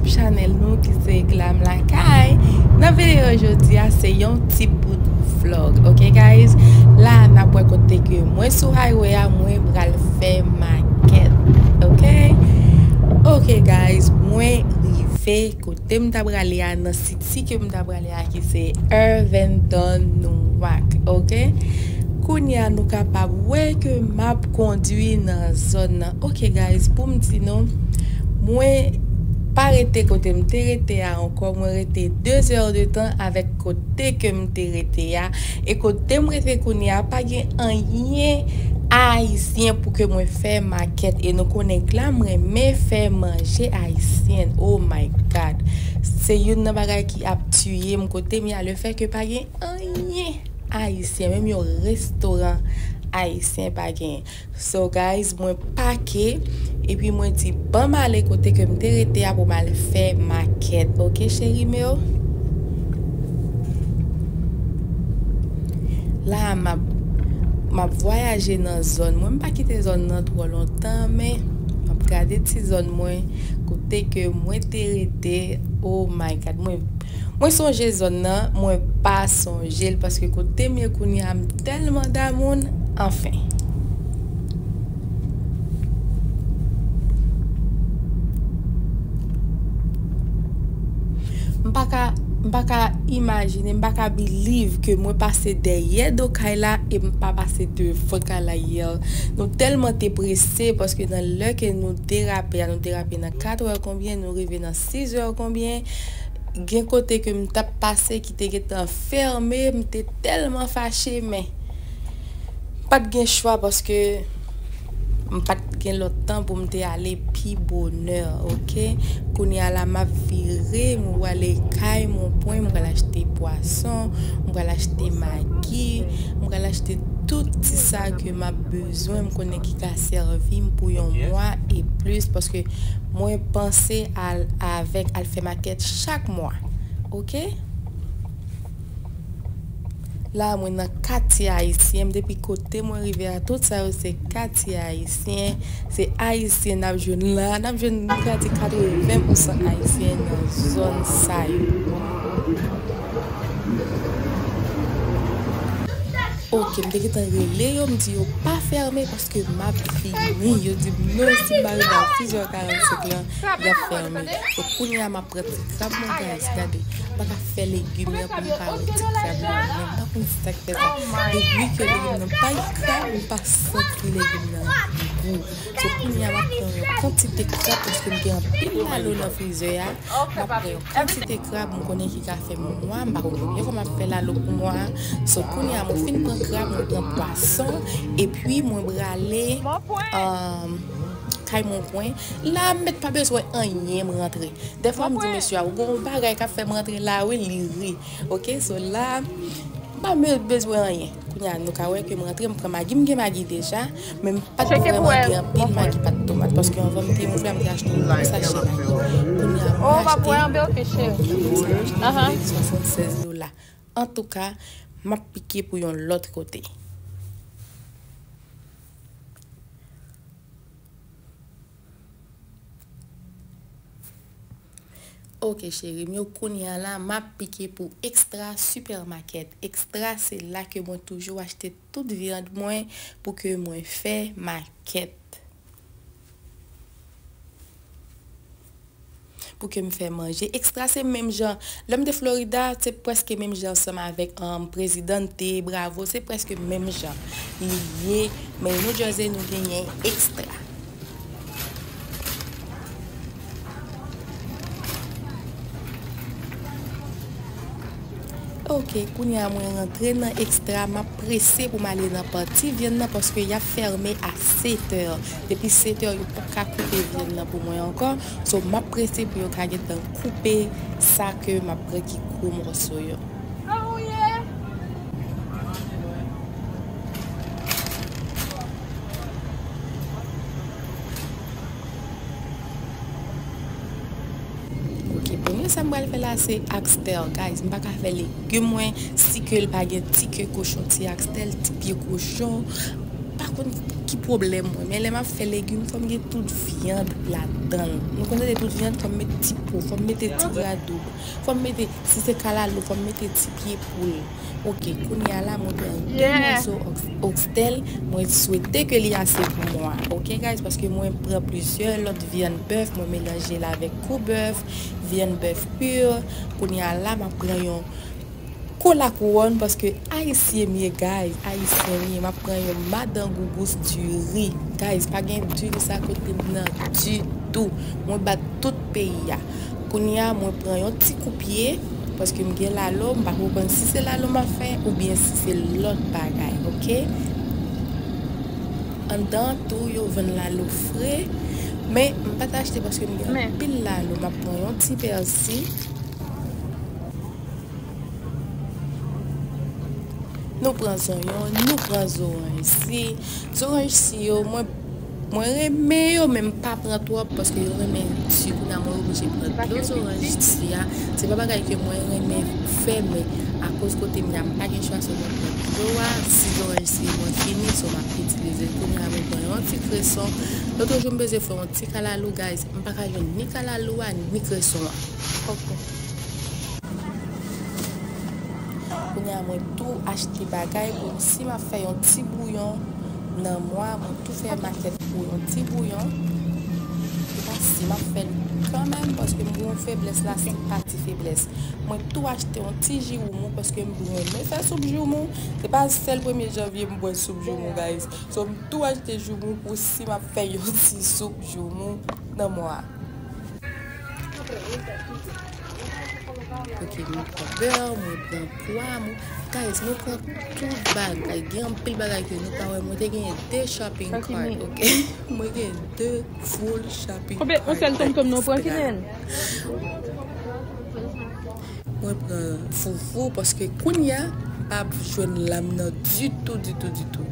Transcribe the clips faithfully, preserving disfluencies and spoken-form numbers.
Chanèl nou ki se Glam Lakay. Nan videyo jodi a, se yon ti bout vlog, ok guys? La n ap wè kote ke mwen sou highway a, mwen pral fè makèt, ok? Ok guys, mwen rive kote m ta prale a, nan city ke m ta prale a, ki se Irvington, Newark, ok? Kounye a nou kapab wè ke m ap kondwi nan zòn nan. Ok guys, pou m di nou, mwen pa rete kote m te rete a ankò, mwen rete de zè de tan avèk kote ke m te rete a. E kote m rete kounye a, pa gen anyen ayisyen pou ke mwen fè makèt. E nou konnen Glam renmen fè manje ayisyen. Oh my God. Se youn nan bagay ki ap tiye m kote m ye a, le fè ke pa gen anyen ayisyen, menm yon restoran ayisyen pa gen. So guys, mwen pake, epi mwen di, "Ban m ale kote ke m te rete a pou m al fè makèt, ok, cheri m yo?" La a, m ap, m ap vwayaje nan zòn mwen. M pa kite zòn nan twò lontan, men m ap gade ti zòn mwen, kote ke mwen te rete. Oh my God, mwen Mwen sonje zòn nan, mwen pa sonje l, paske kote m ye kounye a, m tèlman damoun, anfen. M pa ka, m pa ka imajine, m pa ka believe ke mwen pase dèyè do kay la e m pa pase devan kay la yè. Nou tèlman te prese, paske nan lè ke nou derape a, nou derape nan kat è konbyen, nou rive nan sis è konbyen, gen kote ke m t ap pase ki te gentan fèmen, m te tèlman fache, men m pa t gen chwa paske m pa t gen lòt tan pou m te ale pi bonè, ok? Kounye a la, m ap vire, m prale kay mwen, m pral achte pwason, m pral achte magi, m pral achte tout ti sa ke m ap bezwen, m konnen ki ka sèvi m pou yon mwa e plis, paske mwen panse al avèk al fè makèt chak mwa, ok? La, mwen nan katye ayisyen, depi kote mwen rive a, tout sa yo se katye ayisyen, se ayisyen n ap jwenn la, n ap jwenn, m ka di katreven pousan ayisyen nan zòn sa yo. Ok, m te gentan rele yo, m di yo pa fèmen paske m ap vini. Yo di m non, si m pa rive a sis è karannsenk lan, y ap fèmen. So, kounye a m ap pran ti krab mwen, guys, gade. M pa ka fè legim nan pou m pa wè ti krab nan. Men m pa konn sa k fè sa. Depi ke legim nan pa gen krab, m pa santi legim nan gou. So, kounye a m ap pran yon kantite krab paske m gen anpil lalo nan frizè a. M ap pran yon kantite krab, m konnen ki ka fè m mwa, m pa konn konbyen fwa m ap fè lalo pou mwa. So, kounye a, mwen fin pran krab, mwen pran pwason, epi mwen prale, um, kay mwen pwen. La, m mèt pa bezwen anyen, m rantre. Dèfwa, m di mesye a, "Ou gen yon bagay k ap fè m rantre la, wi," li ri. Ok, so la, m pa me-, bezwen anyen. Kounye a, nou ka wè ke m rantre, m pran magi, m gen magi deja, men m pa t vrèman gen anpil magi, pa t tomat, paske anvan m te rive a, m te achte yon gwo sachè magi. Kounye a, mwen achte, swasannsèz dola. Antouka, m ap pike pou yon lòt kote. Ok, cheri m yo, kounye a la, m ap pike pou Extra Supermarket. Extra, se la ke mwen toujou achte tout vyann mwen pou ke mwen fè makèt. Pou ke m fè manje. Extra, se menm jan. Lè m te Florida, se prèske menm jan ansanm avèk, um, Presidente, Bravo, se prèske menm jan li ye. Men New Jersey, nou genyen Extra. Ok, kounye a mwen rantre nan Extra, m ap prese pou m ale nan pati vyann nan paske y ap fèmen a sèt è. Depi sèt è, yo p ap ka koupe vyann nan pou mwen ankò. So, m ap prese pou yo ka gentan koupe sa ke m ap pran ki gwo mòso yo. Ok, premye sa m pral fè la, se oxtail, guys. M pa ka fè legim mwen si ke l pa gen ti ke kochon, ti oxtail, ti pye kochon. Pa konn ki pwoblèm mwen, men lè m ap fè legim, fò m gen tout vyann ladan l. Nou konn tande tout vyann, fò m met ti po, fò m mete ti radoub, fò m mete, si se kalalou, fò m mete ti pye poul. Ok, kounye a la, mwen pran de mòso oks-, oxtail, mwen swete ke li ase pou mwen. Ok, guys, paske mwen pran plizyè lòt vyann bèf, mwen melanje l avèk kou bèf, vyann bèf pur. Kounye a la, m ap pran yon kola kouwòn, paske ayisyen m ye, guys, ayisyen m ye. M ap pran yon madan gougous diri. Guys, pa gen diri sa kote m nan ditou. Mwen bat tout peyi a. Kounye a, mwen pran yon ti koupye, paske m gen lalo, m pa ko konn si se lalo m ap fè oubyen si se lòt bagay, ok? Anndan tou, yo vann lalo fre, men m pa t achte paske m gen anpil lalo. M ap pran yon ti pèsi. Nou pran zonyon, nou pran zoranj. Si zoranj si yo, mwen, mwen renmen yo, men m pa pran twòp paske yo renmen di. Kounye a mwen oblije pran dlo zoranj si a. Se pa bagay ke mwen renmen fè, men akoz kote m ye a, m pa gen chwa, so mwen pran dlo a. Si zoranj si mwen fini, so m ap itilize l. Kounye a mwen pran yon ti kreson. Lòt jou m bezwen fè yon ti kalalou, guys. M pa ka jwenn ni kalalou a, ni kreson an. Ok. Kounye a mwen tou achte bagay pou si m ap fè yon ti bouyon nan mwa, mwen tou fè makèt pou yon ti bouyon. Se pa si m ap fè l kanmenm, paske m gen yon feblès la, se pa ti feblès. Mwen tou achte yon ti ji woumou, paske m renmen fè soup joumou. Se pa sèl premye janvye m bwè soup joumou, guys. So, m tou achte joumou pou si m ap fè yon ti soup joumou nan mwa. Ok, mwen pran bè, mwen pran pwa, mwen, guys, mwen pran tout bagay. Gen anpil bagay ke nou pa wè. Mwen te genyen de shopping cart, ok? Mwen gen de full shopping cart. Konbyen, yon sèl tonmtonm nou pran, Kinen? Mwen pran foufou, paske kounye a, m pa jwenn lam nan ditou, ditou, ditou.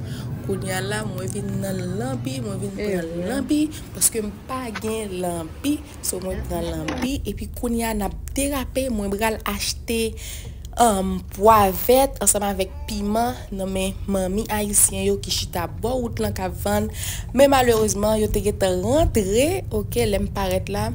Kounye a la, mwen vin nan lanbi, mwen vin pran lanbi, paske m pa gen lanbi. So, mwen pran lanbi, epi kounye a n ap derape, mwen pral achte, um, pwa vèt ansanm avèk piman nan men manmi ayisyen yo ki chita bò wout lan k ap vann. Men malerezman, yo te gentan rantre, ok, lè m parèt la,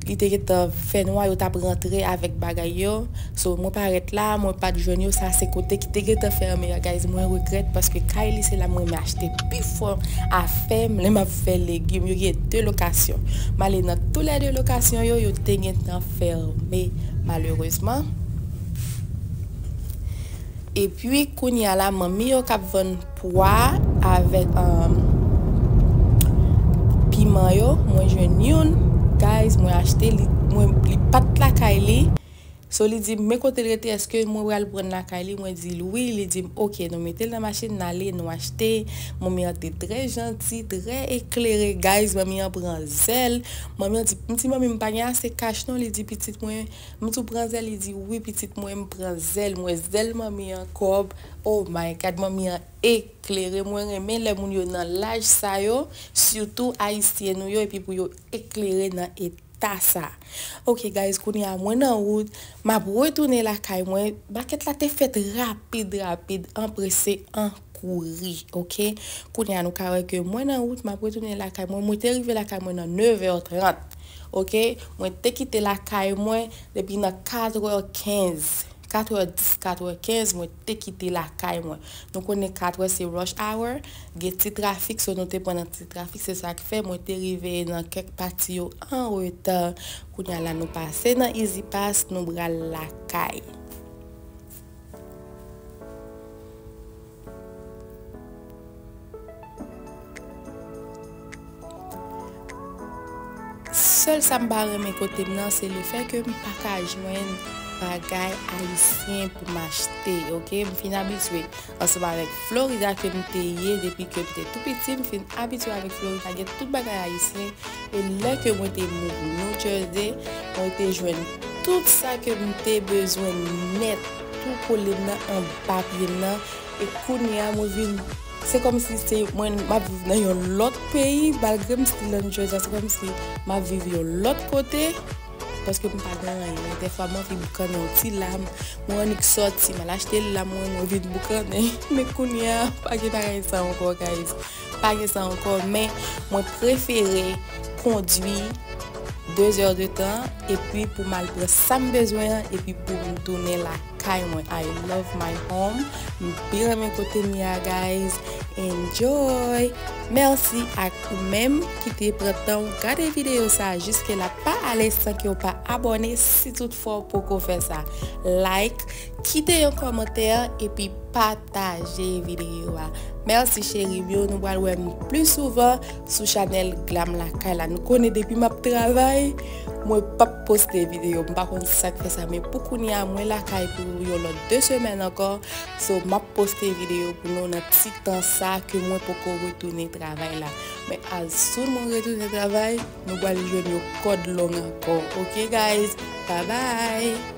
li te gentan fè nwa, yo t ap rantre avèk bagay yo. So, mwen parèt la, mwen pa t jwenn yo, sa se kote ki te gentan fèmen an, guys. Mwen regrèt paske kay li se la mwen renmen achte pi fò afè m lè m ap fè legim. Yo gen de lokasyon. M ale nan toulède lokasyon yo, yo te gentan fèmen malerezman. Epi, kounye a la, manmi yo k ap vann pwa avèk, um, piman yo, mwen jwenn youn. Guys, mwen achte li, mwen, li pa t lakay li. So, li di m, "Men kote l rete, èske mwen pral pran l lakay li?" Mwen di l, "Wi." Li di m, "Ok, nou mete l nan machin, n ale, nou achte." Manmi an te trè janti, trè eklere. Guys, manmi an pran zèl. Manmi an di, m di, "Manmi, m pa gen ase kach non." Li di, "Pitit mwen," m tou pran zèl, li di, "Wi, pitit mwen, m pran zèl mwen, zèl manmi an kòb." Oh my God, manmi an eklere. Mwen renmen lè moun yo nan laj sa yo, sitou ayisyen nou yo, epi pou yo eklere nan eta ta sa. Ok, guys, kounye a mwen nan wout, m ap retounen lakay mwen. Makèt la te fèt rapid, rapid, anprese, an kouri, ok? Kounye a nou ka wè ke mwen nan wout, m ap retounen lakay mwen. Mwen te rive lakay mwen nan nevè trant, ok? Mwen te kite lakay mwen depi nan katrè kenz. Katrè dis, katrè kenz, mwen te kite lakay mwen. Nou konnen katrè se rush hour, gen ti trafik, so nou te pran nan ti trafik, se sa k fè mwen te rive nan kèk pati yo an reta. Kounye a la, nou pase nan Easy Pass, nou pral lakay. Sèl sa m pa renmen kote m nan, se lefè ke m pa ka jwenn bagay ayisyen pou m achte, ok? M fin abitye ansanm avèk Florida ke m te ye depi ke m te tou piti, m fin abitye avèk Florida, gen tout bagay ayisyen. E lè ke mwen te move New Jersey, mwen te jwenn tout sa ke m te bezwen nèt, tou kole m nan anba pye m nan. E kounye a, mwen vin, se kòmsi se mwen, m ap viv nan yon lòt peyi, malgre m still nan New Jersey, se kòmsi m ap viv yon lòt kote, paske m pa gen anyen. Dèfwa, m anvi boukannen yon ti lam, mwen annik sòti, m al achte lam mwen, mwen vin boukannen. Men kounye a, pa gen bagay sa ankò, guys. pa gen sa ankò, men mwen prefere kondwi de zè de tan, epi pou m al pran sa m bezwen an, epi pou m tounen lakay mwen. I love my home. M byen renmen kote m ye a, guys. Enjoy! Mèsi ak ou menm ki te pran tan w gade videyo sa a jiske la. Pa ale san ke w pa abòne si toutfwa w poko fè sa. Like, kite yon kòmantè, epi pataje videyo a. Mèsi cheri m yo, nou pral wè m pli souvan sou chanèl Glam Lakay la. Nou konnen depi m ap travay, mwen p ap poste videyo. M pa konn sa k fè sa, men pou kounye a, mwen lakay pou yon lòt de semèn ankò. So, m ap poste videyo pou nou nan ti tan sa ke mwen poko retounen travay la. Men as soon mwen retounen travay, nou pral jwenn yon kòd long ankò. Ok, guys? Bye bye!